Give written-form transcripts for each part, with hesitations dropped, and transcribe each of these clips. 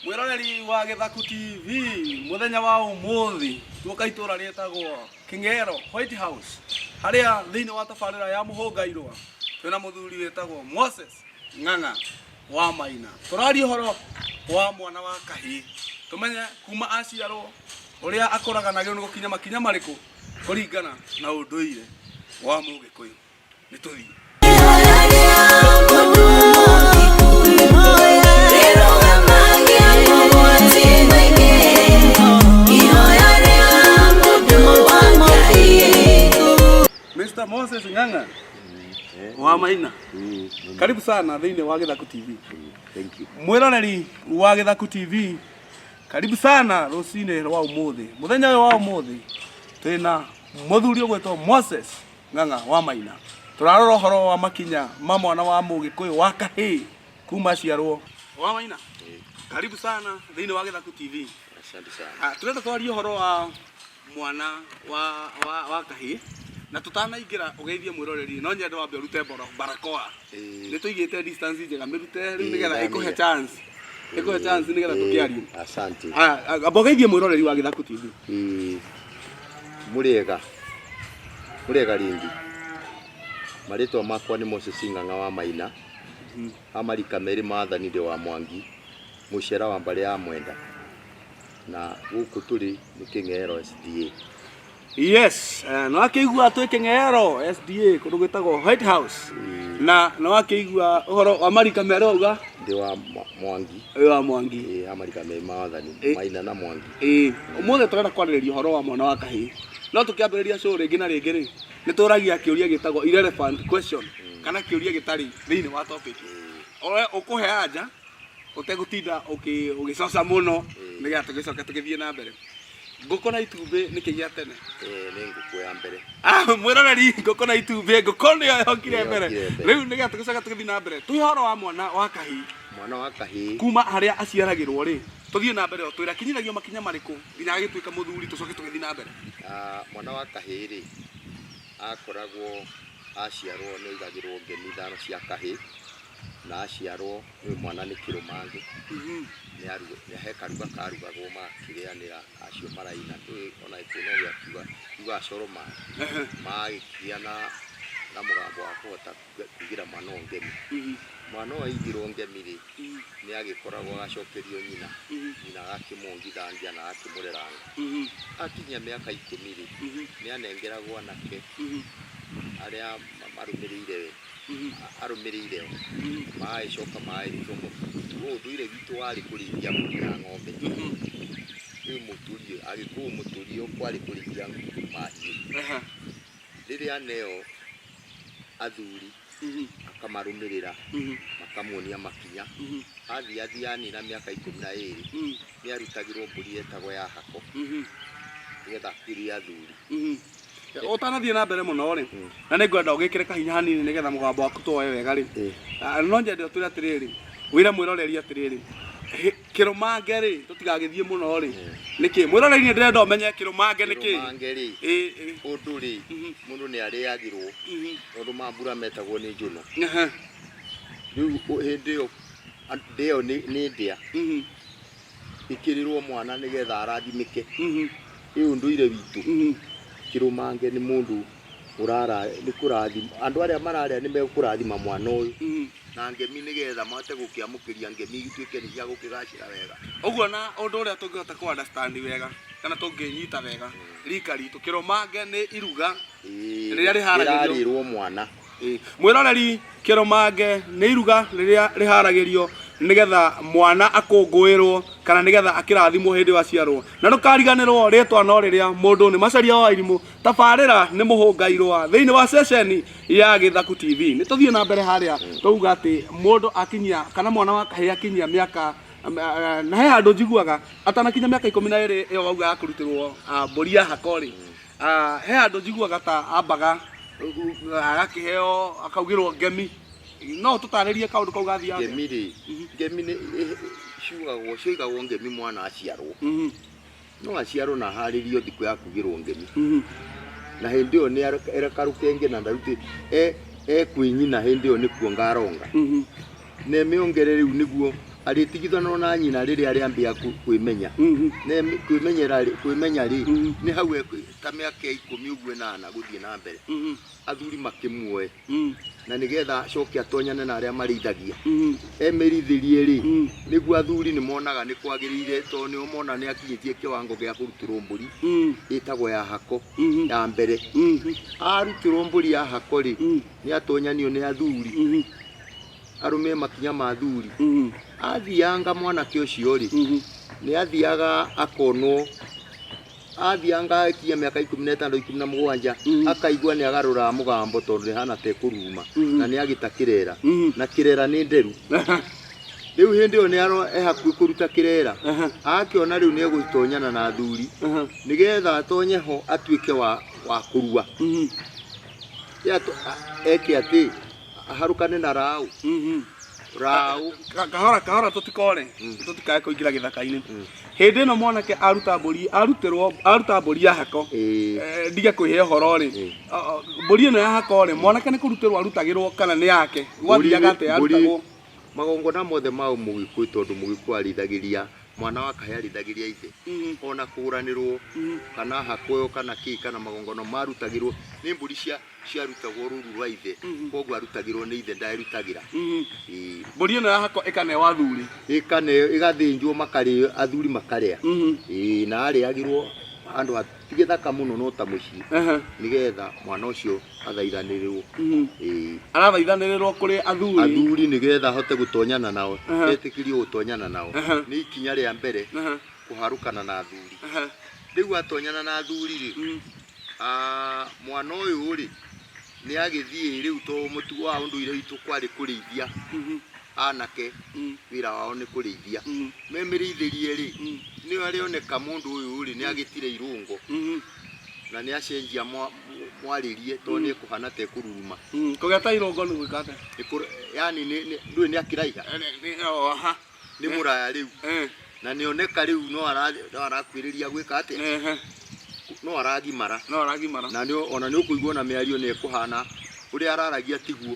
Mwiroreri wa Githaku TV, muthenya wa umuthi tuoka itura rietagwo King'ero White House, haria thiini wa tabarira ya Muhungairwa twina muthuri witagwo Moses Ng'ang'a wa Maina. Turaria uhoro wa mwana wa kahii, tumenye kuma aciarwo uria akuraga na ni gukinya makinya mariku kuringana na unduire wa Mugikuyu. Nĩ tũthiĩ. Mr. Moses Ng'ang'a wa Maina, karibu sana thĩinĩ wa Gĩthaku TV. Thank you. Mwĩroreri wa Gĩthaku TV, karibu sana rũcinĩ rwa ũmũthĩ. Mũthenya ũyũ wa ũmũthĩ twĩna mũthuri ũgwĩtwo Moses Ng'ang'a wa Maina. Tũrarora ũhoro wa makinya ma mwana wa Mũgĩkũyũ wa kahĩĩ kuma aciarwo. Wa Maina, karibu sana thĩinĩ wa Gĩthaku TV. Asante sana. Ah, turenda twarie ũhoro wa mwana wa kahĩĩ, na tũtanaingĩra ũgeithie mwĩroreri, no nyende wambe ũrute barakoa. Nĩ tũigĩte distance njega, mĩrute rĩu nĩgetha ĩkũhe chance, ĩkũhe chance nĩgetha tũkĩarie. Asante. Aya, amba ũgeithie mwĩroreri wa Gĩthaku TV. Mũrĩega, mũrĩega rĩngĩ. Marĩtwa makwa nĩ Moses Ng'ang'a wa Maina, a marika merĩ maathani ndĩ wa Mwangi, mũcera wa mbarĩ ya Mwenda, na gũkũ tũrĩ nĩ Kĩng'ero SDA. Yes, nĩ wakĩigua twĩ Kĩng'ero SDA kũndũ gwĩtagwo White House. Na nĩ wakĩigua ũhoro wa marika merĩ wauga? Ndĩ wa Mwangi. Wĩ wa Mwangi. Ĩĩ, a marika merĩ maathani, Maina na Mwangi. Ĩĩ, ũmũthĩ tũrenda kwarĩrĩria ũhoro wa mwana wa kahĩĩ. No tũkĩambĩrĩria show rĩngĩ na rĩngĩ rĩ, nĩ tũragia kĩũria gĩtagwo irrelevant question, kana kĩũria gĩtarĩ thĩinĩ wa topic. Ũrĩa ũkũhe anja ũtegũtinda ũgĩcoca mũno, nĩgetha tũgĩcoke tũgĩthiĩ na mbere. Ngũkũ na itumbĩ nĩkĩ gĩa tene? Nĩ ngũkũ ya mbere. Ah, mwĩroreri, ngũkũ na itumbĩ, ngũkũ nĩyo yokire mbere. Yokire mbere. Rĩu nĩgetha tũgĩcoke tũgĩthiĩ na mbere, twĩ ũhoro wa mwana wa kahĩĩ. Mwana wa kahĩĩ. Kuma harĩa aciaragĩrwo rĩ, tũthiĩ na mbere ũtwĩre akinyithagio makinya marĩkũ nginya agĩtuĩka mũthuri, tũcoke tũgĩthiĩ na mbere. Ah, mwana wa kahĩĩ rĩ, akoragwo aciarwo nĩ aigagĩrwo ngemi ithano cia kahĩĩ, na aciarwo nĩ mwana nĩ kĩrũmange. Nĩ he karuga karugagwo magakĩrĩanĩra acio maraina. Ndũĩ ona gĩkũyũ no gĩakiuga, kiugaga coro magagĩkĩgĩa na mũgambo wa kũhota kuugĩra mwana ũyũ ngemi. Mwana ũyũ aigĩrwo ngemi rĩ, nĩ agĩkoragwo agacokerio nyina, nyina agakĩmuongithangia na agakĩmũreranga. Akinyia mĩaka 10 rĩ, nĩ anengeragwo anake arĩa marũmĩrĩire arũmĩrĩire o, magagĩcoka magagĩtua mũtugo. Ũndũire witũ warĩ kũrĩithia mbũri na ng'ombe. Rĩu mũtũriĩ, Agĩkũyũ mũtũriĩ kwarĩ kũrĩithia mahiũ. Rĩrĩa aneo athuri akamarũmĩrĩra, makamuonia makinya, athiĩ athiĩ anina mĩaka 12, nĩ arutagĩrwo mbũri yetagwo ya hako, nĩgetha akĩrĩe athuri. Ũtanathiĩ na mbere mũno rĩ, na nĩ ngwenda ũgĩkĩre kahinya hanini nĩgetha mũgambo waku tũwoe wega rĩ, no nyende ũtwĩre atĩrĩrĩ, wĩre mwĩroreri atĩrĩrĩ, kĩrũmange rĩ, tũtigagĩthiĩ mũno rĩ, nĩkĩ? Mwĩroreri nĩ ndĩrenda ũmenye kĩrũmange nĩkĩ? Kĩrũmange rĩ, ũndũ rĩ, mũndũ nĩ arĩagĩrwo, tondũ mambura metagwo nĩ njũno. Rĩu hĩndĩ ĩyo ndĩo nĩ ndĩa, ĩkĩrĩrwo mwana nĩgetha arathimĩke. Ĩ ũndũire witũ, kĩrũmange nĩ mũndũ ũrara, nĩ kũrathima, andũ arĩa mararĩa nĩ mekũrathima mwana ũyũ na ngemi nĩgetha mahote gũkĩamũkĩria ngemi ituĩke nĩ cia gũkĩgacĩra wega. Ũguo na ũndũ ũrĩa tũngĩhota kũ understand wega kana tũngĩnyita wega rika ritũ, kĩrũmange nĩ iruga rĩrĩa rĩharagĩrio. Rĩrarĩrwo mwana. Mwĩroreri, kĩrũmange nĩ iruga rĩrĩa rĩharagĩrio nĩgetha mwana akũngũĩrwo kana nĩgetha akĩrathimwo hĩndĩ ĩyo aciarwo. Na ndũkariganĩrwo rĩtwa no rĩrĩa mũndũ nĩ Macharia wa Irimũ, tabarĩra nĩ Mũhũngairwa thĩinĩ wa ceceni ya Gĩthaku TV. Nĩ tũthiĩ na mbere harĩa twauga atĩ mũndũ akinyia kana mwana wa kahĩĩ akinyia mĩaka, na he handũ njiguaga atanakinya mĩaka 12 ĩyo wauga ya kũrutĩrwo mbũri ya hako rĩ, he handũ njiguaga ta ambaga agakĩheo akaugĩrwo ngemi. No tũtarĩrie kaũndũ kau gathiaga atĩa? Ngemi rĩ, ngemi nĩ ciugagwo, cioigagwo ngemi mwana aciarwo. No aciarwo na aharĩrio thikũ ya kugĩrwo ngemi. Na hĩndĩ ĩyo nĩ ere karũkenge na ndarutĩ, ekwĩ nyina hĩndĩ ĩyo nĩkuo ngaronga. Na ĩmĩongere rĩu nĩguo Arĩtigithanwo na nyina rĩrĩa arĩambia kwĩmenya. Ne kwĩmenyera rĩ, kwĩmenya rĩ, nĩ hau ta mĩaka 10 ũguo 8 gũthiĩ na mbere. Athuri makĩmuoe na nĩgetha acoke atonyane na arĩa marĩithagia. Emĩrithĩrie rĩ, nĩguo athuri nĩ monaga nĩ kwagĩrĩire tondũ nĩo mona nĩ akinyĩtie kĩwango gĩa kũrutĩrwo mbũri ĩtagwo ya hako ya mbere. Arutĩrwo mbũri ya hako rĩ, nĩ atonyanio nĩ athuri, arũme makinya ma athuri. Athianga mwanake ũcio rĩ, nĩ athiaga akonwo, athianga akinya mĩaka 15, 17, akaigua nĩ agarũraga mũgambo tondũ nĩ hana ta ekũruruma na nĩ agĩta kĩrera, na kĩrera nĩ nderu. Rĩu hĩndĩ ĩyo nĩ e hakuhĩ kũruta kĩrera, akĩona rĩu nĩ egũtonyana na athuri, nĩgetha atonye ho atuĩke wa kũrua. Eke atĩ aharũkane na raũ. Raũ. Kahora kahora, tũtikore tũtikae kũingĩra gĩthaka-inĩ. Hĩndĩ ĩno mwanake aruta mbũri, arutĩrwo, aruta mbũri ya hako, ndige kwĩhe ũhoro rĩ, mbũri ĩno ya hako rĩ, mwanake nĩ kũrutĩrwo arutagĩrwo kana nĩ yake? Gwathiaga atĩa arutagwo? Magongona mothe ma mũgĩkũyũ, tondũ mũgĩkũyũ arĩithagĩria mwana wa kahĩĩ, arĩithagĩria ithe, ona kũgũranĩrwo kana hako ĩyo kana kĩ kana magongona marutagĩrwo nĩ mbũri cia ciarutagwo rũru rwa ithe, koguo arutagĩrwo nĩ ithe, ndarutagĩra. Ĩĩ. Mbũri ĩno ya hako ĩkaneo athuri? Ĩkaneo, ĩgathĩnjwo, makarĩo, athuri makarĩa. Ĩĩ, na arĩagĩrwo handũ hatigĩthaka mũno no ta mũciĩ, nĩgetha mwana ũcio athaithanĩrĩrwo. Ĩĩ. Arathaithanĩrĩrwo kũrĩ athuri? Athuri, nĩgetha ahote gũtonyana nao, etĩkĩrio gũtonyana nao. Nĩ ikinya rĩa mbere kũharũkana na athuri. Rĩu atonyana na athuri rĩ, mwana ũyũ rĩ, nĩ agĩthiĩ rĩu, to mũtugo wa ũndũire witũ kwarĩ kũrĩithia anake, wĩra wao nĩ kũrĩithia. Memĩrĩithĩrie rĩ, nĩ arĩoneka mũndũ ũyũ rĩ, nĩ agĩtire irũngo na nĩ acenjia mwarĩrie tondũ nĩ ekũhana ta ekũruruma. Kũgĩa ta irũngo nĩ gwĩka atĩa? Yani ndũĩ nĩ akĩraiha. Oh, aha. Nĩ mũraya rĩu, na nĩoneka rĩu no arakuhĩrĩria gwĩka atĩa, no aragimara. No aragimara. Na nĩ ona nĩ ũkũigua ona mĩario nĩ ĩkũhana ũrĩa araragia tiguo,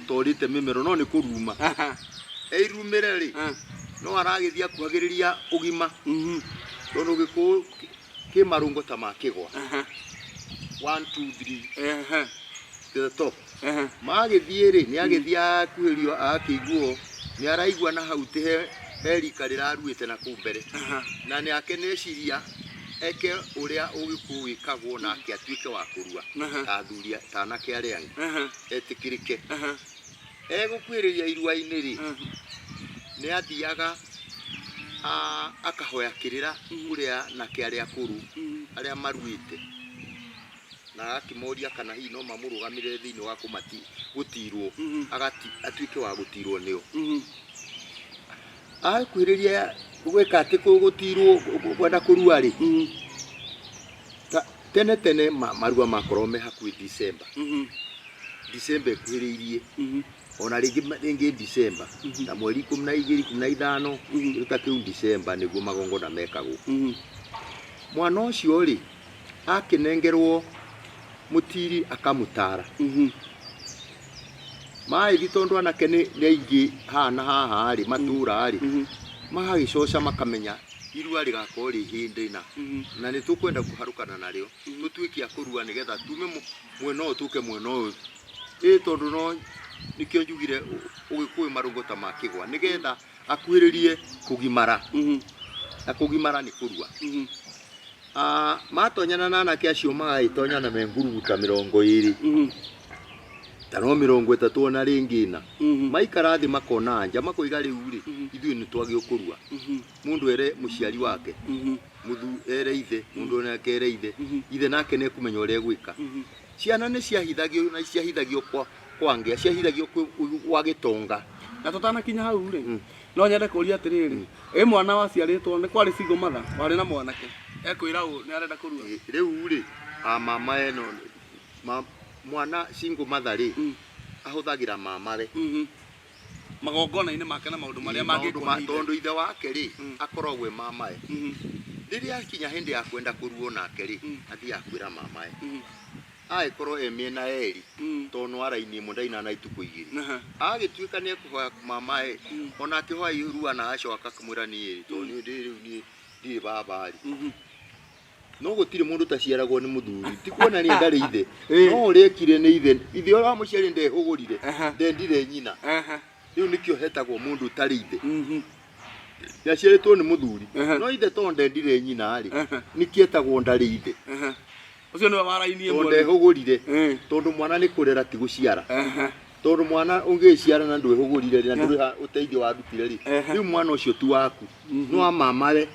torĩte mĩmero no nĩ kũruruma. Eirumĩre rĩ, no aragĩthiĩ akuhagĩrĩria ũgima, tondũ gĩkũyũ kĩ marũngo ta ma kĩgwa, 1 2 3 to the top. Magĩthiĩ rĩ, nĩ agĩthiĩ akuhĩrio, agakĩiguo nĩ araigua na hau ti he rika rĩraruĩte na kũu mbere, na nĩ ake nĩeciria eke ũrĩa ũgĩkũyũ wĩkagwo nake atuĩke wa kũrua ta athuri, ta anake arĩa angĩ, etĩkĩrĩke. Egũkuhĩrĩria irua-inĩ rĩ, nĩ athiaga akahoya kĩrĩra kũrĩa anake arĩa akũrũ, arĩa maruĩte, na agakĩmoria kana hihi no mamũrũgamĩrĩre thĩinĩ wa kũmati gũtirwo, agati atuĩke wa gũtirwo nĩo. Akuhĩrĩria gwĩka atĩ gũtirwo, kwenda kũrua rĩ, tene tene marua makorwo me hakuhĩ December, December ĩkuhĩrĩirie, ona rĩngĩ rĩngĩ December ta mweri 12, 15, kĩndũ ta kĩu, December nĩguo magongona mekagwo. Mwana ũcio rĩ, akĩnengerwo mũtiri akamũtara maĩthi, tondũ anake nĩ aingĩ haha na haha rĩ, matũra rĩ, magagĩcoca makamenya irua rĩgakorwo rĩ hĩndĩ na nĩ tũkwenda kũharũkana narĩo, tũtuĩke a kũrua nĩgetha tume mwena ũyũ tũke mwena ũyũ, ĩ tondũ no nĩkĩo njugire ũgĩkũyũ marũngo ta ma kĩgwa, nĩgetha akuhĩrĩrie kũgimara, na kũgimara nĩ kũrua. Matonyana na anake acio, magagĩtonyana me ngurubu ta 20, ta no 30 ona rĩngĩ na maikara thĩ makona anja, makoiga rĩu rĩ, ithuĩ nĩ twagĩrĩirwo kũrua. Mũndũ ere mũciari wake, mũthu ere ithe, mũndũ nake ere ithe, ithe nake nĩ ekũmenya ũrĩa egwĩka. Ciana nĩ ciahithagio, na ciahithagio kwa ngĩa, ciahithagio gwa gĩtonga. Na tũtanakinya hau rĩ, no nyende kũria atĩrĩrĩ, ĩ mwana waciarĩtwo nĩ kwarĩ single mother warĩ na mwanake ekwĩra ũũ nĩ arenda kũrua? Rĩu rĩ, a mama ĩno mwana single mother rĩ, ahũthagĩra mamawe Magongona-inĩ make na maũndũ marĩa maũndũ mangĩkwo nĩ ithe. Tondũ ithe wake rĩ, akoragwo e mamae. Rĩrĩa akinya hĩndĩ ya kwenda kũruo nake rĩ, athiaga kwĩra mamae. Agĩkorwo e mĩena yerĩ, Mm. tondũ nĩ wa raini ĩmwe ndainaga na itukũ igĩrĩ. Aha. Agĩtuĩka nĩ ekũhoya mama ĩ, Mm. ona akĩhoya irua na acoka akamwĩra niĩ tondũ niĩ ndĩ rĩu niĩ ndirĩ baba rĩ. Mhm. No gũtirĩ mũndũ ũtaciaragwo nĩ mũthuri, ti kuonania ndarĩ ithe. Ĩ. No ũrĩa ekire nĩ ithe, ithe ũrĩa wamũciarire ndehũgũrire, Aha. ndendire nyina. Aha. Rĩu nĩkĩo hetagwo mũndũ ũtarĩ ithe. Mhm. Nĩaciarĩtwo nĩ mũthuri, Aha. no ithe tondũ ndendire nyina rĩ, Aha. nĩkĩo etagwo ndarĩ ithe. Aha. Ũcio nĩwe wa raini Tondũ ĩmwe. ndehũgũrire, Eh. tondũ mwana nĩ kũrera ti gũciara. Aha. Tondũ mwana ũngĩciara na ndwĩhũgũrire rĩ, na ndũrĩ ũteithio warutire rĩ, Ehe. rĩu mwana ũcio ti waku, nĩ wa mamawe.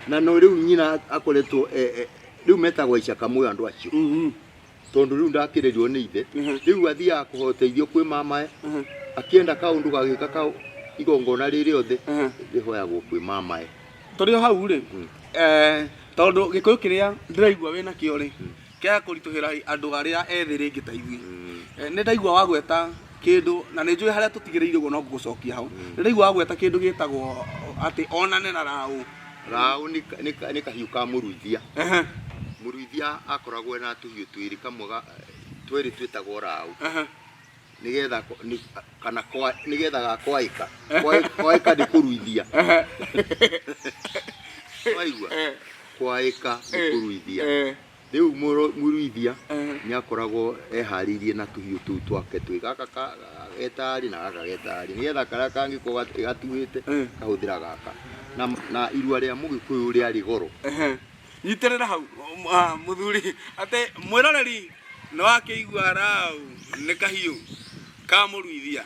Na no rĩu nyina akoretwo rĩu metagwo icaka muoyo andũ acio. Mhm. Tondũ rĩu ndakĩrerirwo nĩ ithe, Mhm. rĩu athiaga kũhoya ũteithio kwĩ mamae, Mhm. akĩenda kaũndũ gagĩka kau igongona rĩrĩ rĩothe Mhm. rĩhoyagwo kwĩ mamae. Tũrĩ o hau rĩ, Mm. tondũ gĩkũyũ kĩrĩa ndĩraigua wĩna kĩo rĩ, kĩa kũritũhĩra andũ arĩa ethĩ rĩngĩ ta ithuĩ. Nĩ ndaigua wagweta kĩndũ na nĩ njũĩ harĩa tũtigĩrĩire ũguo no ngũgũcokia hau. Nĩ ndaigua wagweta kĩndũ gĩtagwo atĩ onane na raũ. Raũ nĩ kahiũ ka mũruithia. Ehe. Mũruithia akoragwo ena tũhiũ twĩrĩ, kamwe twĩrĩ twĩtagwo raũ. Ehe. Nĩgetha kana kwa nĩgetha gakwaĩka. Kwaĩka nĩ kũruithia. Ehe. Waigua? Eh. Kwaĩka nĩ Eh. kũruithia. Eh. Rĩu mũruithia Eh. nĩ akoragwo eharĩirie na tũhiũ tũu twake twĩ gaka getarĩ na gaka getarĩ, nĩgetha karĩa kangĩkorwo gatuĩte Eh. kahũthĩra gaka. Na irua rĩa mũgĩkũyũ rĩarĩ goro. Ehe. Nyitĩrĩra hau mũthuri atĩ mwĩroreri nĩ wakĩigua rau nĩ kahiũ ka mũruithia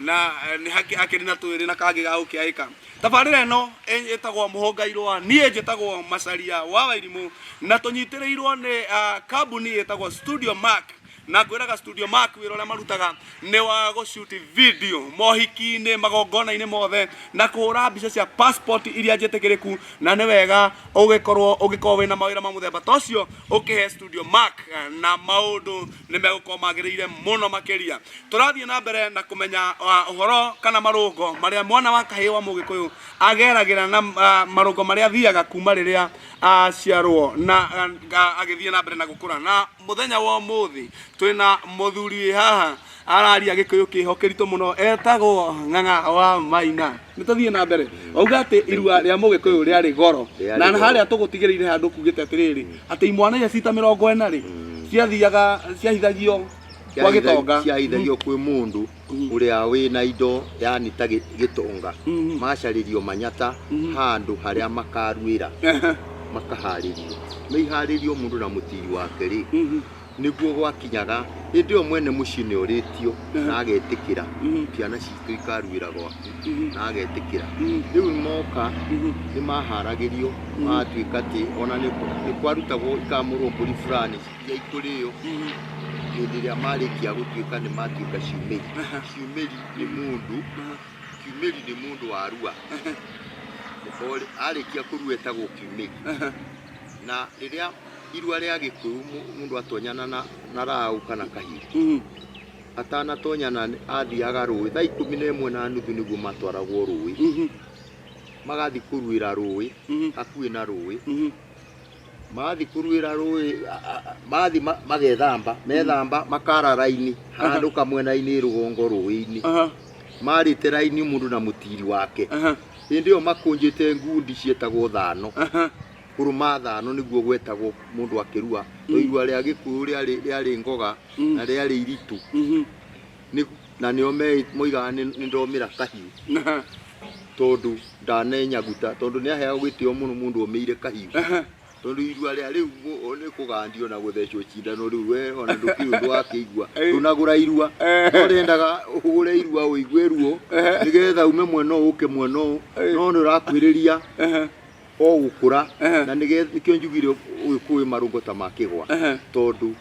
na nĩ akĩrĩ na twĩrĩ na kangĩ ga gũkĩaĩka. Tabarĩra ĩno ĩtagwo Mũhũnga Irũa, niĩ njĩtagwo Macharia wa Wairimũ na tũnyitĩrĩirwo nĩ kambuni ĩtagwo Studio Mark. Na ngwĩraga Studio Mark wĩra ũrĩa marutaga nĩ wa gũshoot video mohiki-inĩ, magongona-inĩ mothe na kũhũra mbica cia passport iria njĩtĩkĩrĩku, na nĩ wega ũgĩkorwo wĩna mawĩra ma mũthemba ta ũcio ũkĩhe Studio Mark na maũndũ nĩ megũkorwo magĩrĩire mũno makĩria. Tũrathiĩ na mbere na kũmenya ũhoro kana marũngo marĩa mwana wa kahĩĩ wa mũgĩkũyũ ageragĩra na marũngo marĩa athiaga kuma rĩrĩa aciarwo na agĩthiĩ na mbere na gũkũra. Na mũthenya wa ũmũthĩ twĩna mũthuri wĩ haha araria gĩkũyũ kĩho kĩritũ mũno, etagwo Ng'ang'a wa Maina. Nĩ tũthiĩ na mbere. Wauga atĩ irua rĩa mũgĩkũyũ rĩarĩ goro. Rĩarĩ Na goro. harĩa tũgũtigĩrĩire handũ kugĩte atĩrĩrĩ, atĩ imwana iria cita 40 rĩ, ciathiaga ciahithagio kwa gĩtonga. Ciahithagio kwĩ mũndũ ũrĩa wĩna indo yani ta gĩtonga. Mhm. Macarĩrio manyata handũ harĩa makaruĩra, Ehe. makaharĩrio. Meiharĩrio mũndũ na mũtiri wake rĩ, Mhm. nĩguo gwakinyaga hĩndĩ ĩyo mwene mũciĩ nĩ orĩtio na agetĩkĩra, Mhm. ciana citũ ikaruĩra gwaku Mhm. na agetĩkĩra. Mhm. Rĩu moka Mhm. nĩ maharagĩrio, magatuĩka atĩ ona nĩ kwarutagwo ikamũrwo mbũri fulani iria ikũrĩo Mhm. hĩndĩ ĩrĩa marĩkia gũtuĩka nĩ matuĩka ciumĩri. Aha. Ciumĩri nĩ mũndũ, kiumĩri nĩ mũndũ warua. Arĩkia kũrua etagwo kiumĩri. Aha. Na rĩrĩa irua rĩa gĩkũyũ mũndũ atonyana na raũ kana kahiũ, Mhm. atanatonyana athiaga rũĩ thaa 11:30 nĩguo matwaragwo rũĩ. Mhm. Magathiĩ kũruĩra rũĩ, Mhm. hakuhĩ na rũĩ. Mhm. Mathiĩ kũruĩra rũĩ, mathiĩ magethamba, methamba makara raini handũ kamwena-inĩ rũgongo rũĩ-inĩ. Aha. Marĩte raini mũndũ na mũtiri wake. Aha. Hĩndĩ ĩyo makũnjĩte ngundi ciĩtagwo thano. Aha. Kũrũma thano nĩguo gwetagwo mũndũ akĩrua. To irua rĩa gĩkũyũ rĩarĩ ngoga na rĩarĩ iritũ. Mhm. Na nĩo moigaga nĩ ndomĩra kahiũ. Aha. Tondũ ndanenyaguta, tondũ nĩaheagwo gĩtĩo mũno mũndũ omĩire kahiũ. Aha. Tondũ irua rĩa rĩu nĩ kũgandio na gũthecwo cindano rĩu we ona ndũkĩũĩ ũndũ wakĩigua. Eh. Ndũnagũra irua. Eh. No rĩendaga ũgũre irua ũigue ruo Eh. nĩgetha ume mwena ũyũ ũke mwena ũyũ. Eh. No nĩ ũrakuhĩrĩria Ehe. o gũkũra. Eh. Na nĩkĩo njugire ũgĩkũyũ marũngo ta ma kĩgwa. Ehe. Tondũ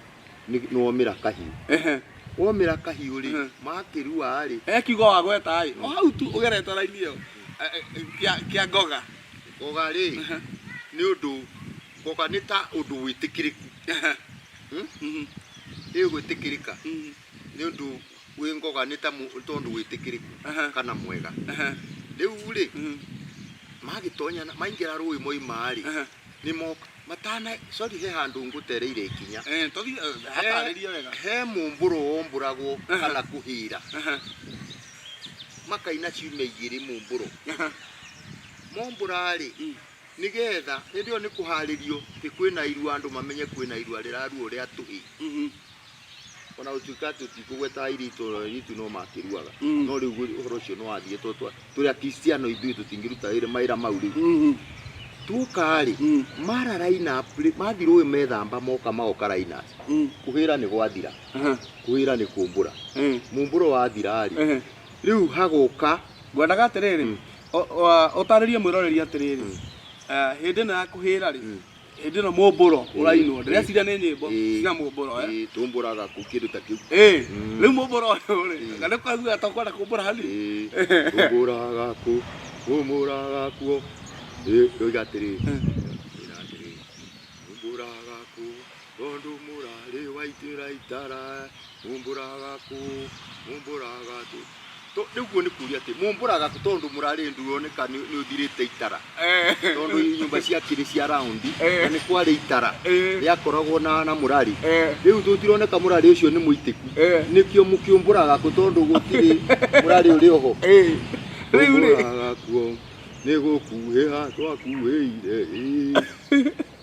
nĩwomĩra kahiũ. Ehe. Womĩra kahiũ rĩ, Eh. makĩrua rĩ. He kiugo wagweta ĩ, o hau tu ũgerete raini ĩyo kĩa ngoga. Ngoga rĩ, nĩ ũndũ, ngoga nĩ ta ũndũ wĩtĩkĩrĩku. Ehe. Hmm? Mhm. Ĩ gwĩtĩkĩrĩka. Mhm. Nĩ ũndũ wĩ ngoga nĩ ta tondũ wĩtĩkĩrĩku Aha. kana mwega. Ehe. Rĩu rĩ, Mhm. magĩtonyana, maingĩra rũĩ moima rĩ, Aha. Nĩ moka matana, sorry, he handũ ngũtereire ikinya. Tũthiĩ hatarĩrie wega. He mumbũro wombũragwo kana kũhĩra, makaina ciumia 2 mumbũro. Mombũra-rĩ, nĩgetha hĩndĩ ĩyo nĩ kũharĩrio atĩ kwĩna irua, andũ mamenye kwĩna irua rĩraruo rĩa tũhĩĩ. Ona gũtuĩka tũtikũgweta airĩtu, ona airĩtu no makĩruaga. No rĩu ũhoro ũcio nĩ wathiĩ, tondũ tũrĩ akristiano ithuĩ tũtingĩruta wĩra mawĩra mau rĩu. Tuoka-rĩ, mara line up rĩ, mathiĩ rũĩ methamba moka magoka line up. Kũhĩra nĩ gwathira. Kũhĩra nĩ kũmbũra. Mumbũro wathira-rĩ, rĩu hagoka Ngwendaga atĩrĩrĩ, ũtarĩrie mwĩroreri atĩrĩrĩ, hĩndĩ ĩno ya kũhĩra rĩ, hĩndĩ ĩno mũmbũro ũrainwo, ndĩreciria nĩ nyĩmbo cia mũmbũro, eh? Ĩĩ, tũmbũraga kũ kĩndũ ta kĩu. Rĩu mũmbũro ũyũ rĩ, kana nĩ kwenda kwenda kũmbũra hanini? Ĩĩ, tũmbũraga kũ, tũmbũraga kuo. Ĩĩ, yoiga atĩrĩrĩ, ĩra atĩrĩrĩ, tũmbũraga kũ, tondũ mũrarĩ wa itĩra itara, tũmbũraga kũ, mũmbũraga kũ. Rĩu guo nĩ kũria atĩ mũmbũraga kũ tondũ mũrarĩ nduroneka nĩ ũthirĩte itara. Tondũ nyũmba ciakĩrĩ cia raundi, na nĩ kwarĩ itara rĩakoragwo na mũrarĩ. Rĩu tũtironeka mũrarĩ ũcio nĩ mũitĩku. Nĩkĩo mũkĩũmbũraga kũ tondũ gũtirĩ mũrarĩ ũrĩ oho. Rĩu rĩ, Tũmbũraga kuo nĩ gũkuhĩha twakuhĩire.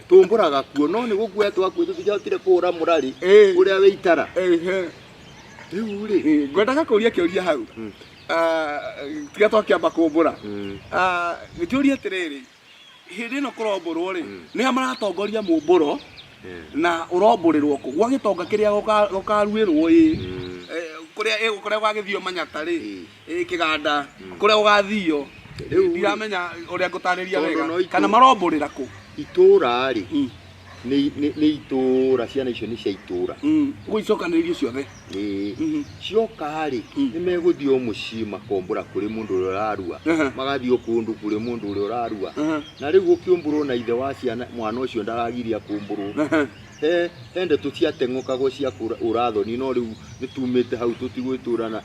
Tũmbũraga kuo no nĩ gũkuhĩha twakuhĩ, tũtingĩahotire kũhũra mũrarĩ ũrĩa wĩ itara. Rĩu rĩ, Ngwendaga kũria kĩũria hau. Tiga twakĩamba kũmbũra. Ngĩũria atĩrĩrĩ, hĩndĩ ĩno kũrombũrwo rĩ, nĩ a maratongoria mũmbũro na ũrombũrĩrwo kũ? Gwa gĩtonga kĩrĩa gũkaruĩrwo ĩ, kũrĩa kũrĩa gũgagĩthio manyata rĩ, kĩganda, kũrĩa gũgathio. Rĩu rĩ, Ndiramenya ũrĩa ngũtarĩria tondũ wega. no Kana marombũrĩra kũ? Itũũra rĩ, nĩ itũũra, ciana icio nĩ cia itũũra. Ũguo icokanĩrĩrio ciothe. Ĩĩ. Cioka rĩ, nĩ megũthiĩ o mũciĩ makombũra kũrĩ mũndũ ũrĩa ũrarua. Magathiĩ o kũndũ kũrĩ mũndũ ũrĩa ũrarua. Na rĩu gũkĩũmbũrwo na ithe wa ciana, mwana ũcio ndaragiria kũmbũrwo. He ndeto ciateng'ũkagwo cia ũrathoni, no rĩu nĩ tumĩte hau tũtigwĩtũrana.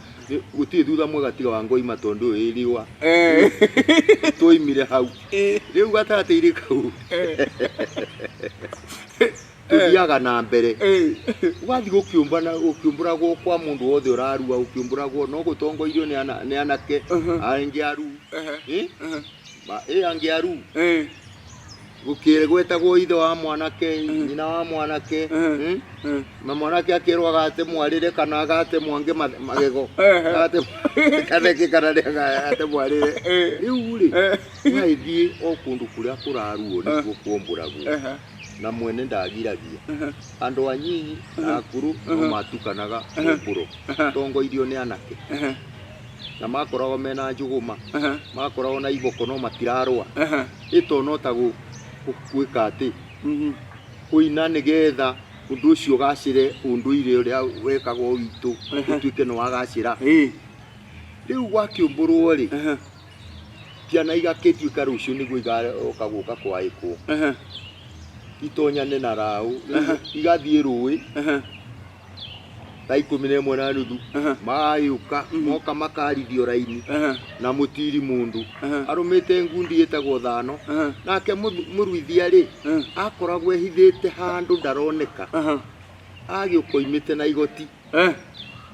Gũtirĩ thutha mwega tiga wa ngoima tondũ ũyũ ĩ riũa. Twoimire hau. Rĩu gatagatĩ-inĩ kau tũthiaga na mbere. Ũgathiĩ gũkĩũmbana, gũkĩũmbũragwo kwa mũndũ wothe ũrarua, gũkĩũmbũragwo no gũtongoirio nĩ anake angĩ aru. Angĩ aru. Gũkĩgwetagwo ithe wa mwanake, nyina wa mwanake, Na mwanake akĩrwo agate mwarĩre kana agate mwange magego. Agate kana kĩ kana nĩ agate mwarĩre. Rĩu rĩ, ũgagĩthiĩ o kũndũ kũrĩa kũraruo nĩkuo kuombũragwo. Na mwene ndagiragia. Andũ anyinyi na akũrũ no matukanaga mũmbũro. Tongoirio nĩ anake. Na makoragwo mena njũgũma, makoragwo na iboko no matirarũa. Ĩto no ta gwĩka atĩ, kũina nĩgetha ũndũ ũcio ũgacĩre, ũndũire ũrĩa wekagwo witũ ũtuĩke nĩ wagacĩra. Rĩu gwakĩũmbũrwo rĩ, ciana igakĩtuĩka rũciũ nĩguo igoka gũka kwaĩkwo. Itonyane na raũ, rĩu igathiĩ rũĩ thaa 11:30, magagĩũka, moka makarithio raini na mũtiri mũndũ arũmĩte ngundi ĩtagwo thano. Nake mũruithia rĩ, akoragwo ehithĩte handũ ndaroneka, agĩũka oimĩte na igoti,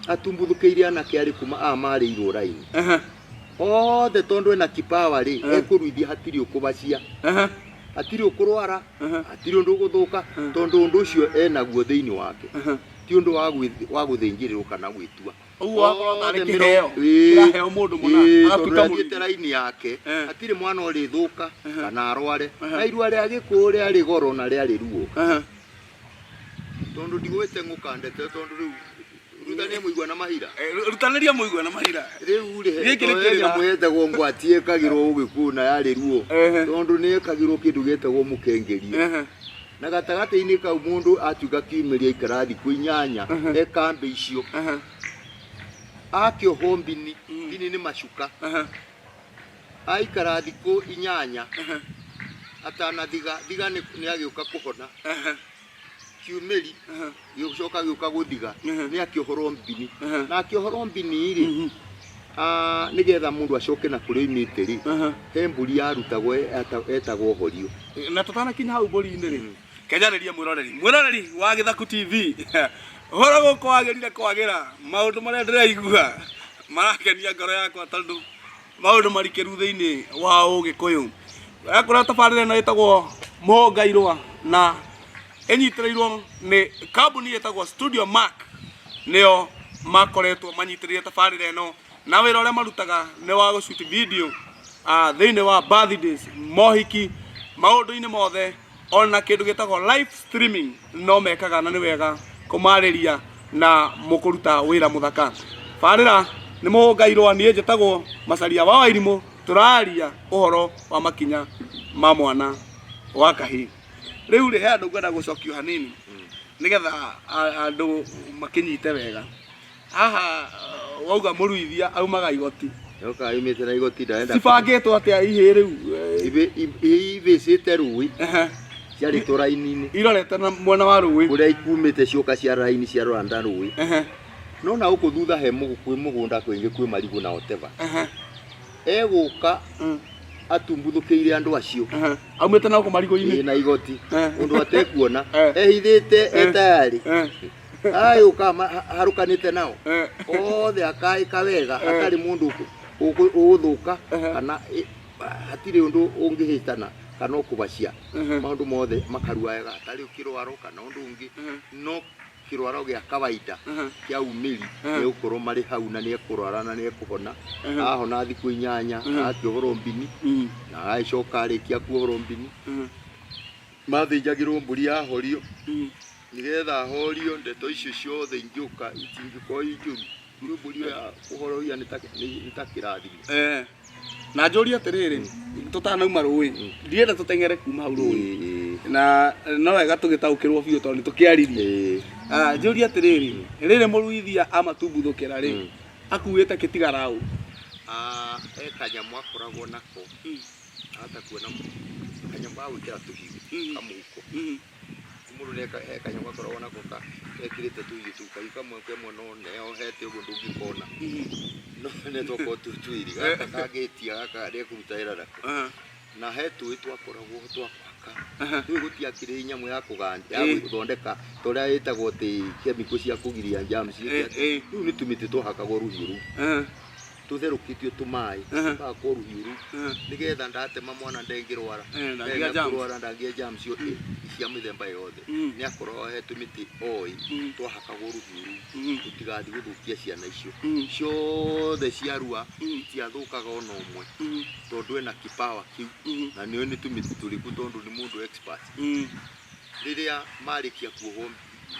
atumbuthũkĩire anake arĩ kuma amarĩirwo raini othe, tondũ ena kipawa rĩ, ekũruithia hatirĩ ũkũbacia, hatirĩ ũkũrwara, hatirĩ ũndũ ũgũthũka, tondũ ũndũ ũcio enaguo thĩinĩ wake, ti ũndũ wa gũthĩnjĩrĩrwo kana gwĩtua. Ũguo wakorwo tarĩ Othe kĩheo kĩraheo mũndũ mũna, tondũ agatuĩka athiĩte mũruithi. raini yake, hatirĩ mwana ũrĩthũka kana arware. Na irua rĩa gĩkũyũ rĩarĩ goro na rĩarĩ ruo. Tondũ ndigwĩte ng'ũka ndeto, tondũ rĩu rutania mũigua na mahira. Rutanĩria mũigua na mahira. Rĩu rĩ, Gĩkĩ nĩ he kĩrĩra. nyamũ yetagwo ngwati ĩkagĩrwo ũgĩkũyũ na yarĩ ruo. Tondũ nĩ ĩkagĩrwo kĩndũ gĩtagwo mũkengerio. Na gatagatĩ-inĩ kau mũndũ atuĩka kiumĩria aikara thikũ 8 e kambĩ icio. Akĩohwo mbini, mbini nĩ macuka. Aikara thikũ 8 atanathiga, thiga nĩ agĩũka kũhona. Kiumĩri gĩgũcoka gĩũka gũthiga, nĩ akĩohorwo mbini. Na akĩohorwo mbini rĩ, Ah, nĩgetha mũndũ acoke na kũrĩa oimĩte rĩ, Aha. he mbũri yarutagwo etagwo horio. Na tũtanakinya hau mbũri-inĩ rĩ, kenjarĩria mwĩroreri mwĩroreri wa Gĩthaku TV, ũhoro gũkũ wagĩrire kwagĩra, maũndũ marĩa ndĩraigua marakenia ngoro yakwa tondũ maũndũ marikĩru thĩinĩ wa ũgĩkũyũ. Yakũra tabarĩra ĩno ĩtagwo Mũhũngairwa na ĩnyitĩrĩirwo nĩ kambuni ĩtagwo Studio Mark, nĩo makoretwo manyitĩrĩire tabarĩra ĩno, na wĩra ũrĩa marutaga nĩ wa gũshoot video thĩinĩ wa birthdays, mohiki, maũndũ-inĩ mothe, ona kĩndũ gĩtagwo live streaming no mekaga, na nĩ wega kũmarĩria na mũkũruta wĩra mũthaka. Barĩra nĩ Mũhũngairwa, niĩ njĩtagwo Macaria wa Wairimũ, tũraria ũhoro wa makinya ma mwana wa kahĩĩ. Rĩu rĩ, he andũ ngwenda gũcokio hanini nĩgetha andũ makĩnyite wega. Haha wauga mũruithia aumaga igoti. Yoka yumĩte na igoti, ndarenda. Cibangĩtwo atĩa ihĩĩ rĩu? Ibĩcĩte rũĩ. Ehe. Ciarĩtwo raini-inĩ. Irorete na mwena wa rũĩ. Kũrĩa ikumĩte cioka cia raini cia rwanda rũĩ. Ehe. No na gũkũ thutha he kwĩ mũgũnda kwĩngĩ kwĩ marigũ na whatever. Ehe. Egũka atumbuthũkĩire andũ acio. Ehe. Aumĩte na gũkũ marigũ-inĩ. Ĩ na igoti. Eh. Ũndũ atekuona. Eh. Ehithĩte etayarĩ. Eh. Agĩũka harũkanĩte nao. Eh. Othe akaĩka wega Eh. hatarĩ mũndũ ũgũthũka Eh. kana hatirĩ ũndũ ũngĩhĩtana kana ũkũbacia. Mhm. Maũndũ mothe makarua wega hatarĩ kĩrwaro kana ũndũ ũngĩ. Mhm. No kĩrwaro gĩa kawaida Mhm. kĩa umĩri Mhm. nĩ gũkorwo marĩ hau na nĩ ekũrwara na nĩ ekũhona. Mhm. Ahona thikũ 8 Mhm. akĩohorwo mbini Mm. na agĩcoka arĩkia kuohorwo mbini. Mhm. Mathĩnjagĩrwo mbũri yahorio Mm. nĩgetha ahorio ndeto icio ciothe ingĩũka itingĩkorwo i njũru. Nĩ mbũri ĩyo ya kũhorohia nĩ ta kĩrathimo. Eh. Na njũrie atĩrĩrĩ, tũtanauma rũĩ, ndienda tũteng'ere kuma hau rũĩ. Ĩĩ, Na no wega tũgĩtaũkĩrwo biũ tondũ nĩ tũkĩaririe. ĩĩ. Ah, njũrie atĩrĩrĩ, rĩrĩ mũruithia amatubuthũkĩra rĩ, Mm. akuĩte kĩtigaraũ. Ah, he kanyamũ akoragwo nako. Mm. Ahota kuona kanyamũ ga gwĩkĩra tũhiũ Mm. kamũhuko. Mm. Mũndũ nĩ he kanyamũ akoragwo nako gekĩrĩte tũhiũ tũu, kahiũ kamwe ke mwena ũyũ neohete ũguo ndũngĩkona. Mm. No nĩ twakorwo twĩ twĩrĩ, gaka kangĩtia gaka nĩekũruta wĩra nako. Aha. Na he tũĩ twakoragwo twa kũhaka. Aha. Rĩu gũtiakĩrĩ nyamũ ya kũganda, ya Ĩĩ. gũthondeka ta ũrĩa ĩtagwo atĩ chemical cia kũgiria germs. Ĩĩ, ĩĩ. Rĩu nĩ tũmĩtĩ twahakagwo rũhiũ rũu. Aha. Tũtherũkĩtio tũmaĩ, Aha. tũgakwo rũhiũ rũu. Aha. Nĩgetha ndatema mwana ndengĩrwara. Eh, ndangĩgĩa Ndengĩa germs. kũrwara ndangĩgĩa germs cia mĩthemba yothe. Mm. Nĩ akoragwo he tũmĩtĩ oĩ Mm. twahakagwo rũhiũ rũu Mm. tũtigathiĩ gũthũkia ciana icio. Mm. Ciothe ciarua Mm. itiathũkaga ona ũmwe Mm. tondũ ena kipawa kĩu Mm. na nĩoĩ nĩ tũmĩtĩ tũrĩkũ tondũ nĩ mũndũ expert. Mm. Rĩrĩa marĩkia kuohwo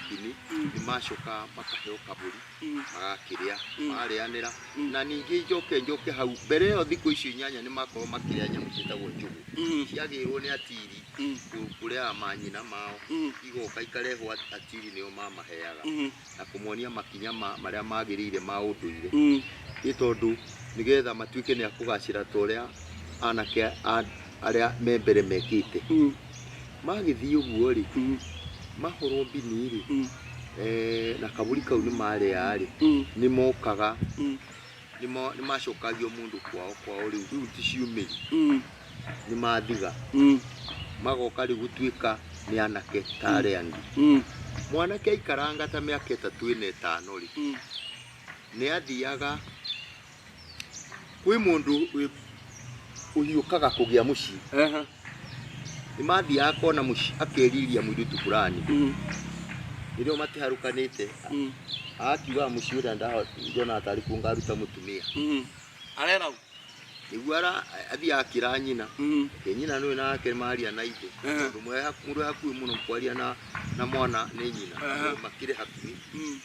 mbini Mm. nĩ macokaga makaheo kabũri Mm. magakĩrĩa Mm. marĩanĩra Mm. na ningĩ njoke hau mbere ĩyo thikũ icio 8 nĩ makorwo makĩrĩa nyamũ ciĩtagwo njũgũ. Mm. Ciagĩrwo nĩ atiri Mm. kũrĩa manyina mao Mm. igoka ikarehwo atiri nĩo mamaheaga Mm. na kũmonia makinya marĩa magĩrĩire ma ũndũire. Mm. Nĩ tondũ nĩgetha matuĩke nĩ akũgacĩra ta ũrĩa anake arĩa me mbere mekĩte. Mm. Magĩthiĩ ũguo rĩ, Mm. mahorwo mbini rĩ, Mm. na kabũri kau nĩ marĩa rĩ, Mm. nĩ mokaga, Mm. nĩ macokagio mũndũ kwao kwao rĩu, rĩu ti ciumĩri, Mm. nĩ mathiga. Mm. Magoka rĩu gũtuĩka nĩ anake ta arĩa angĩ. Mm. Mwanake aikaranga ta mĩaka 3 4 5 rĩ, Mm. nĩ athiaga kwĩ mũndũ ũhiũkaga kũgĩa mũciĩ. Aha. Nĩ mathiaga kona mũciĩ akeriria mũirĩtu fulani. Mm. Rĩrĩa matiharũkanĩte, Mm. akiuga mũciĩ ũrĩa ndona tarĩ kuo ngaruta mũtumia. Mm. Arera ũ? Nĩguo athiaga akĩra nyina. Mm. Ke nyina nĩwe nake maria na ithe. Aha. Tondũ mũndũ e hakuhĩ mũno kwaria na mwana nĩ nyina. Aha. Tondũ makĩrĩ hakuhĩ. Mm.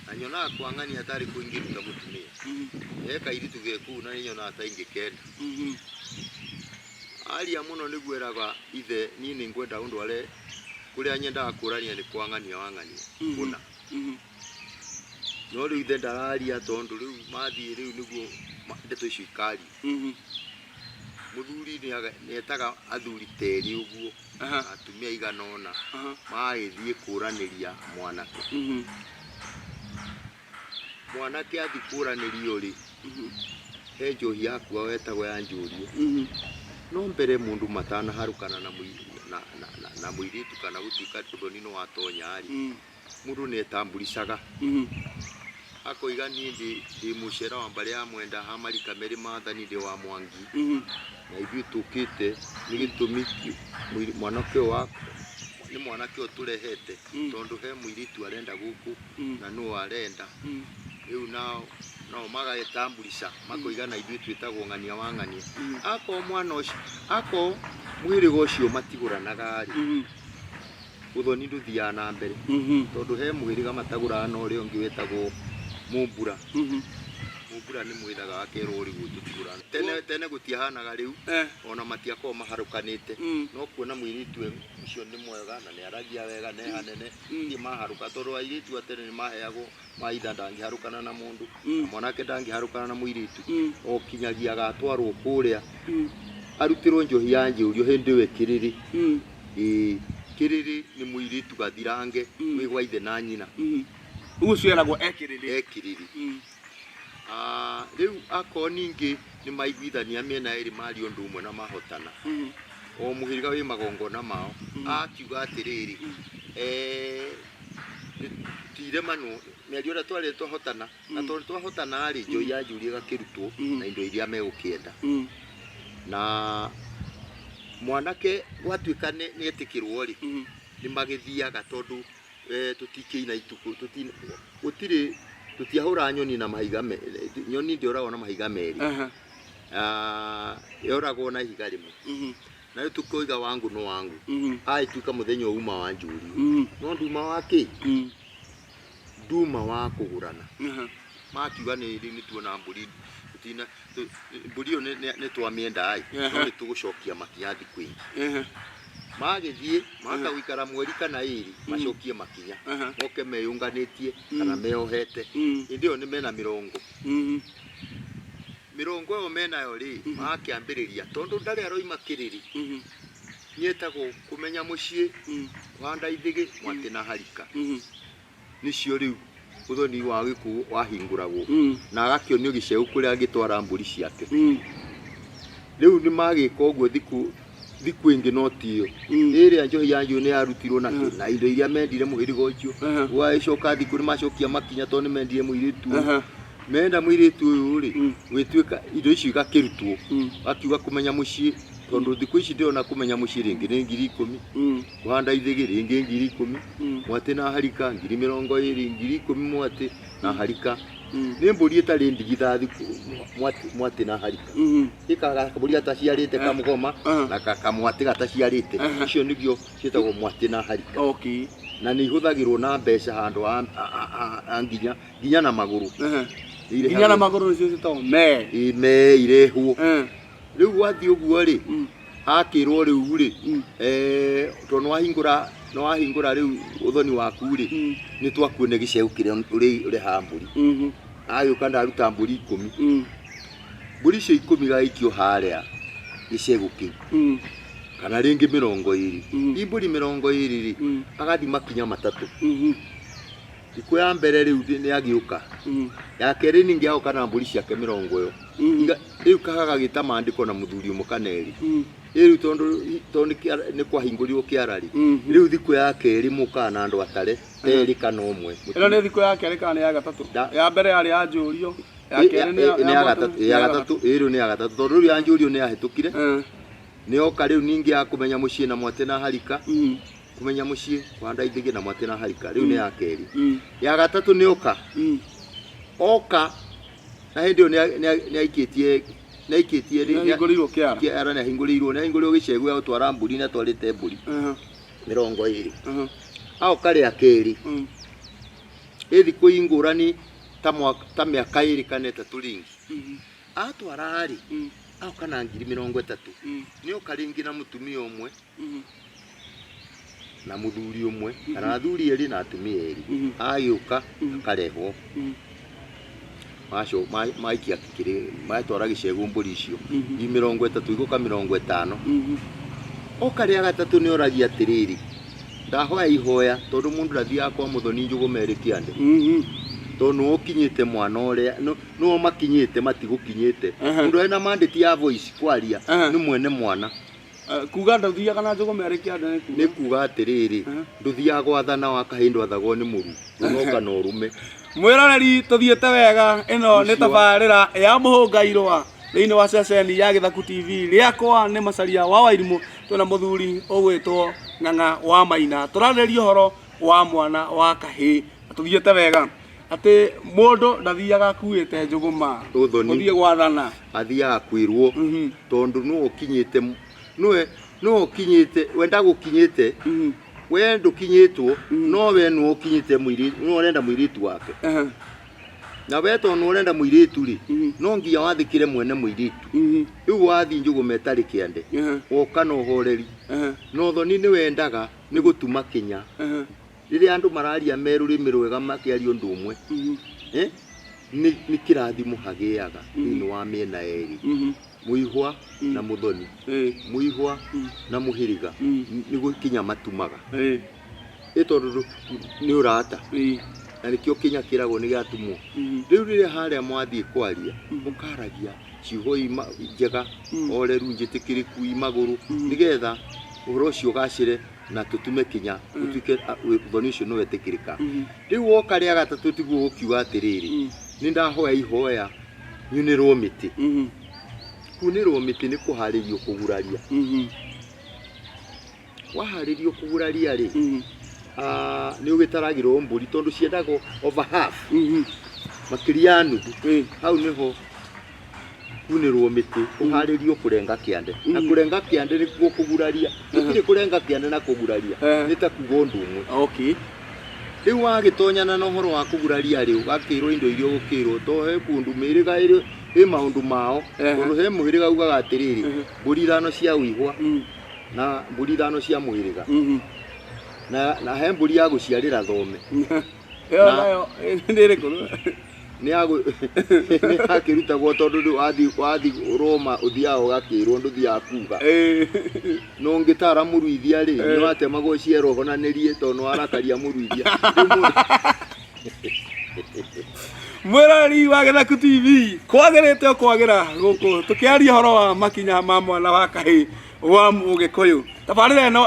Na nyonaga kwa ng'ania atarĩ kũ ingĩruta mũtumia. Mm. He kairĩtu ge kũu na nĩnyonaga ta ingĩkenda. Mm. Aria mũno nĩguo eraga ithe niĩ nĩngwenda ũndũ are kũrĩa nyendaga kũrania nĩ kwa ng'ania wa ng'ania. Mhm. Kũna. Mm. No rĩu ithe ndararia tondũ rĩu mathiĩ rĩu nĩguo ndeto icio ikario. Mm. Mũthuri nĩetaga athuri terĩ ũguo, Aha. atumia aigana ũna, Aha. magagĩthiĩ kũranĩria mwanake. Mm. Mwanake athiĩ kũranĩrio rĩ, Mm. He njohi yakuagwo yetagwo ya njũrio. No mbere mũndũ matanaharũkana na na mũirĩtu kana gũtuĩka ũthoni nĩ watonya rĩ, mũndũ nĩ etamburicaga. Akoiga niĩ ndĩ mũcera wa mbarĩ ya Mwenda ha marika merĩ maathani ndĩ wa Mwangi. Na ithuĩ tũkĩte nĩ gĩtũmi mwanake ũyũ wa nĩ mwanake ũyũ tũrehete tondũ he mũirĩtu arenda gũkũ na nũ arenda. Rĩu nao nao magagĩtambulica makoiga na ithuĩ twĩtagwo ng'ania wa ng'ania. Akorwo mwana ũcio akorwo mũhĩrĩga ũcio matigũranaga rĩ, ũthoni ndũthiaga na mbere. Tondũ he mũhĩrĩga matagũraga na ũrĩa ũngĩ wĩtagwo Mũmbura. Mũmbura nĩ mwĩthaga akerwo rĩu tũtigũrana. Tene tene gũtiahanaga rĩu ona matiakoragwo maharũkanĩte. No kuona mũirĩtu ũcio nĩ mwega na nĩ aragia wega na e hanene, gũtirĩ maharũka tondũ airĩtu a tene nĩ maheagwo maitha ndangĩharũkana na mũndũ, na mwanake ndangĩharũkana na mũirĩtu, o kinyagia agatwarwo kũrĩa arutĩrwo njohi ya njũrio hĩndĩ ĩyo ĩkĩrĩrĩ. Ĩĩ, kĩrĩrĩ nĩ mũirĩtu gathirange wĩ gwa ithe na nyina. Rĩu ũcio eragwo ekĩrĩrĩ. Ekĩrĩrĩ. Ah, rĩu akorwo ningĩ nĩ maiguithania mĩena ĩrĩ maria ũndũ ũmwe na mahotana, o mũhĩrĩga wĩ magongona mao, akiuga atĩrĩrĩ, tiremanwo mĩario ĩrĩa twarĩ twahotana, na tondũ twahotana rĩ, njohi ya njuri ĩgakĩrutwo na indo iria megũkĩenda. Na mwanake gwatuĩka nĩ etĩkĩrwo rĩ, nĩ magĩthiaga tondũ tũtikĩina itukũ, gũtirĩ tũtiahũra nyoni na mahiga nyoni ndĩoragwo na mahiga merĩ. Yoragwo na ihiga rĩmwe. Na rĩu tũkoiga wangu no wangu. Agĩtuĩka mũthenya ũyũ uma wa njũrio. No nduma wa kĩ? Nduma wa kũgũrana. Makiuga nĩ rĩu nĩ tuona mbũri tũtina mbũri ĩyo nĩ twamĩenda ĩ, no nĩ tũgũcokia makinya thikũ ĩngĩ. Magĩthiĩ maga gũikara mweri kana ĩrĩ macokie makinya. Moke meyũnganĩtie kana meyohete. Hĩndĩ ĩyo nĩ mena mĩrongo. Mĩrongo ĩyo menayo rĩ, magakĩambĩrĩria tondũ ndarĩ aroima kĩrĩrĩ, nĩetagwo kũmenya mũciĩ, kũhanda ithĩgĩ, mwatĩ na harika. Nĩcio rĩu ũthoni wa gĩkuũ wahingũragwo na agakĩonio gĩcegũ kũrĩa angĩtwara mbũri ciake. Rĩu nĩmagĩka ũguo thikũ thikũ ĩngĩ no ti ĩyo. Ĩrĩa njohi ya njũĩ nĩyarutirwo na kĩ na indo iria mendire mũhĩrĩga ũcio. Gwagĩcoka thikũ nĩmacokia makinya tondũ nĩmendire mũirĩtu ũyũ. Menda mũirĩtu ũyũ rĩ, gwĩtuĩka indo icio igakĩrutwo. Akiuga kũmenya mũciĩ tondũ thikũ ici ndĩrona kũmenya mũciĩ rĩngĩ nĩ 10,000. Kũhanda ithĩgĩ rĩngĩ 10,000. Mwatĩ na harika 20,000, 10,000 mwatĩ na harika. Nĩ mbũri ĩtarĩ ndigithathi mwatĩ na harika. Ĩ kabũri gataciarĩte kamũgoma na kamwatĩ gataciarĩte. Icio nĩcio ciĩtagwo mwatĩ na harika. Na nĩ ihũthagĩrwo na mbeca handũ ha nginya nginya na magũrũ. Nginya na magũrũ nĩcio ciĩtagwo mee. Ĩ mee irehwo. Rĩu gwathiĩ ũguo rĩ, hakĩrwo rĩu rĩ, tondũ nĩwahingũra rĩu ũthoni waku rĩ, nĩ twakuonia gĩcegũ kĩrĩa ũrehaga mbũri. Agĩũka ndaruta mbũri 10. Mbũri icio 10 igagĩikio harĩa gĩcegũ kĩu. Kana rĩngĩ 20. I mbũri 20 rĩ, agathiĩ makinya matatũ. Thikũ ya mbere rĩu nĩ agĩũka. Ya kerĩ ningĩ agoka na mbũri ciake mĩrongo ĩyo. Rĩu gagagĩta maandĩko na mũthuri ũmwe kana erĩ. Rĩu tondũ tondũ nĩ kwahingũrirwo kĩara rĩ, rĩu thikũ ya kerĩ mũkaga na andũ atare erĩ kana ũmwe. Ĩno nĩ thikũ ya kerĩ kana nĩ ya gatatũ? Ya mbere yarĩ ya njũrio, ya kerĩ nĩ ya gatatũ, ya gatatũ, ĩ rĩu nĩ ya gatatũ tondũ rĩu ya njũrio nĩ yahĩtũkire. Nĩ yoka rĩu ningĩ ya kũmenya mũciĩ na mwatĩ na harika. Kũmenya mũciĩ, kũhanda ithĩgĩ na mwatĩ na harika, rĩu nĩ ya kerĩ. Ya gatatũ nĩ oka. Oka na hĩndĩ ĩyo nĩ aikĩtie rĩ, Nĩahingũrĩirwo kĩara. Kĩara nĩahingũrĩirwo gĩcegũ gĩa gũtwara mbũri na atwarĩte mbũri 20. Aoka rĩa kerĩ. Ĩ thikũ ngũrani ta mĩaka 2 kana 3 rĩngĩ. Atwara rĩ, aoka na 30,000. Nĩoka rĩngĩ na mũtumia ũmwe na mũthuri ũmwe kana athuri erĩ na atumia erĩ. Agĩũka akarehwo. Maco maikia kĩrĩ matwara gĩcegũ mbũri icio. I 30 igũka 50. Oka rĩa gatatũ nĩ oragia atĩrĩrĩ, ndahoya ihoya tondũ mũndũ ndathiaga kwa mũthoni njũgũma ĩrĩ kĩande. Tondũ nĩwe ũkinyĩte mwana ũrĩa nĩwe makinyĩte matigũkinyĩte. Mũndũ ena mandate ya voice kwaria nĩ mwene mwana. Kuga ndũthiaga na njũgũma ĩrĩ kĩanda nĩ kuga Nĩ kuga atĩrĩrĩ, ndũthiaga gwathana wa kahĩĩ, ndwathagwo nĩ mũru, ndũnoka na ũrũme. Mwĩroreri, tũthiĩte wega. Ĩno nĩ Ũcio wa- tabarĩra ya Mũhũngairwa thĩinĩ wa ceceni ya Gĩthaku TV. Rĩakwa nĩ Macaria wa Wairimũ. Twĩna mũthuri ũgwĩtwo Ng'ang'a wa Maina, tũrarĩrĩria ũhoro wa mwana wa kahĩĩ, na tũthiĩte wega atĩ mũndũ ndathiaga akuĩte njũgũma Ũthoni. gũthiĩ gwathana. Athiaga kwĩrwo tondũ nĩwe ũkinyĩte, nĩwe ũkinyĩte, we ndagũkinyĩte, we ndũkinyĩtwo, no we nĩwe ũkinyĩte mũirĩtu, nĩwe ũrenda mũirĩtu wake. Na we tondũ nĩwe ũrenda mũirĩtu rĩ, no nginya wathĩkĩre mwene mũirĩtu. Rĩu wathiĩ njũgũma ĩtarĩ kĩande, woka na ũhoreri, na ũthoni nĩ wendaga nĩ gũtuma kinya. Rĩrĩa andũ mararia me rũrĩmĩ rwega makĩaria ũndũ ũmwe, nĩ kĩrathimo hagĩaga thĩinĩ wa mĩena yerĩ, mũihwa na mũthoni, mũihwa na mũhĩrĩga, nĩ gũkinya matumaga. Ĩ tondũ nĩ ũrata, na nĩkĩo kinya kĩragwo nĩ gĩatumwo. Rĩu rĩrĩa harĩa mwathiĩ kwaria, mũkaragia ciugo njega, horeru, njĩtĩkĩrĩku, i magũrũ, nĩgetha ũhoro ũcio ũgacĩre na tũtume kinya ũtuĩke ũthoni ũcio nĩ wetĩkĩrĩka. Rĩu woka rĩa gatatũ, tiguo gũkiuga atĩrĩrĩ, nĩ ndahoya ihoya nyunĩrwo mĩtĩ. Kunĩrwo mĩtĩ nĩ kũharĩrio kũguraria. Waharĩrio kũguraria rĩ, nĩ ũgĩtaragĩrwo mbũri tondũ ciendagwo over half, makĩria ya nuthu. Hau nĩho kunĩrwo mĩtĩ, ũharĩrio kũrenga kĩande, na kũrenga kĩande nĩkuo kũguraria. Gũtirĩ kũrenga kĩande na kũguraria nĩ ta kuga ũndũ ũmwe. Rĩu wagĩtonyana na ũhoro wa kũguraria rĩ, ũgakĩrwo indo iria ũgũkĩrwo, to he kũndũ mĩhĩrĩga ĩrĩ ĩ maũndũ mao, tondũ he mũhĩrĩga ugaga atĩrĩrĩ, mbũri 5 cia ũihwa na mbũri 5 cia mũhĩrĩga, na he mbũri ya gũciarĩra thome. Ĩyo nayo nĩ ĩrĩkũ? Nĩ yakĩrutagwo tondũ rĩu wathiĩ Roma ũthiaga ũgakĩrwo, ndũthiaga kuga. No ũngĩtara mũruithia rĩ, nĩ watemagwo ciero ũhonanĩrie tondũ nĩ warakaria mũruithia. Rĩu Mwĩroreri wa Gĩthaku TV, kwagĩrĩte o kwagĩra gũkũ tũkĩaria ũhoro wa makinya ma mwana wa kahĩĩ wa Mũgĩkũyũ. Tabarĩra ĩno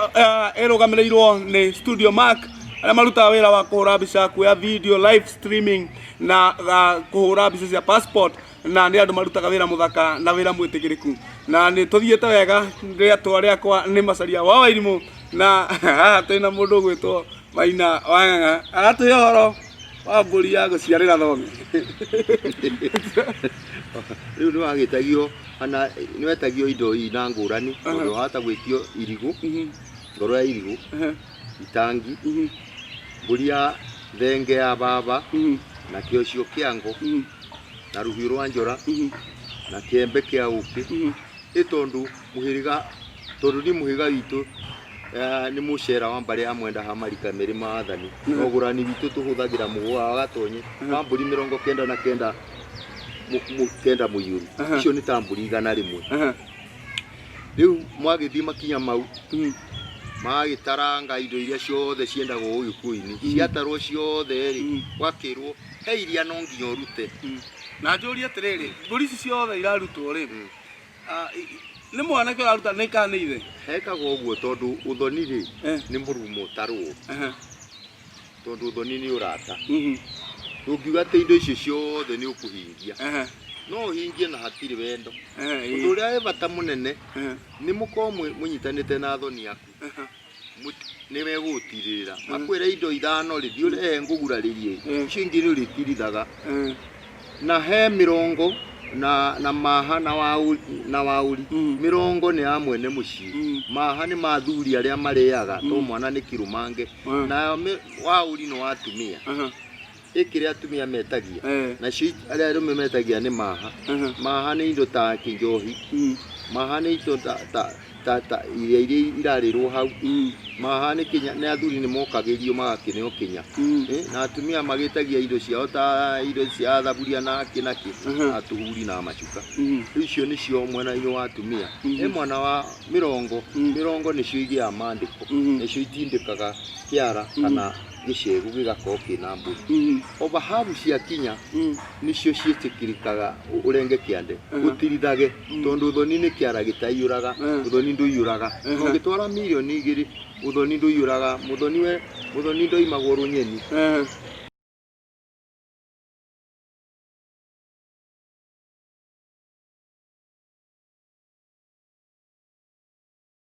ĩrũgamĩrĩirwo nĩ Studio Mark, arĩa marutaga wĩra wa kũhũra mbica, kuoya video, live streaming na kũhũra mbica cia passport, na nĩ andũ marutaga wĩra mũthaka na wĩra mwĩtĩkĩrĩku. Na nĩ tũthiĩte wega. Rĩatwa rĩakwa nĩ Macaria wa Wairimũ, na haha twĩna mũndũ ũgwĩtwo Maina wa Ng'ang'a, aratũhe ũhoro wa mbũri ya gũciarĩra thome. Rĩu nĩ wagĩtagio kana nĩ wetagio indo ina ngũrani, tondũ wahota gwĩtio irigũ, ngoro ya irigũ, itangi, mbũri ya thenge ya baba, na kĩocio kĩa ngo, na rũhiũ rwa njora, na kĩembe kĩa ũkĩ. Ĩ tondũ mũhĩrĩga, tondũ niĩ mũhĩrĩga witũ nĩ mũcera wa mbarĩ ya Mwenda ha marika merĩ ma wathani, na ũgũrani witũ tũhũthagĩra mũgũa wa gatonye wa mbũri 99 9 mũiyũru. Icio nĩ ta mbũri 100. Rĩu mwagĩthiĩ makinya mau, magagĩtaranga indo iria ciothe ciendagwo ũgĩkũyũ-inĩ, ciatarwo ciothe rĩ, gwakĩrwo he iria no nginya ũrute. Na njũrie atĩrĩrĩ, mbũri ici ciothe irarutwo rĩ, nĩ mwanake ũraruta nĩ kana nĩ ithe? Hekagwo ũguo tondũ ũthoni rĩ, nĩ mũrumo ũtarwo, tondũ ũthoni nĩ ũrata. Ndũngiuga atĩ indo icio ciothe nĩ ũkũhingia, no ũhingie na hatirĩ wendo. Ũndũ ũrĩa wĩ bata mũnene nĩ mũkorwo mũnyitanĩte na athoni aku, nĩ megũgũtirĩrĩra, makwĩre indo 5 rĩ, thiĩ ũrehe ngũgurarĩrie, icio ingĩ nĩ ũrĩtirithaga. Na he mĩrongo na maha na waũri, na waũri. Mĩrongo nĩ ya mwene mũciĩ, maha nĩ ma athuri arĩa marĩaga to mwana nĩ kĩrũmange, nayo waũri nĩ wa atumia. Ĩkĩrĩa atumia metagia, nacio arĩa arũme metagia nĩ maha. Maha nĩ indo ta kĩnjohi, maha nĩ indo ta iria iria irarĩrwo hau. Maha nĩ kinya, nĩ athuri nĩ mokagĩrio magakĩneo kinya. Na atumia magĩtagia indo ciao ta indo cia thaburia na kĩ na kĩ, na tũhuri na macuka. Rĩu icio nĩcio mwena-inĩ wa atumia. He mwena wa mĩrongo, mĩrongo nĩcio igĩaga mandĩko, nĩcio itindĩkaga kĩara kana Gĩcegũ gĩgakorwo kĩna mbũri. Over half ciakinya, nĩcio ciĩtĩkĩrĩkaga ũrenge kĩande, ũtirithage, tondũ ũthoni nĩ kĩara gĩtaiyũraga. Ũthoni ndũiyũraga. Ũngĩtwara 2 mirioni, ũthoni ndũiyũraga. Mũthoni we, mũthoni ndoimagwo rũnyeni.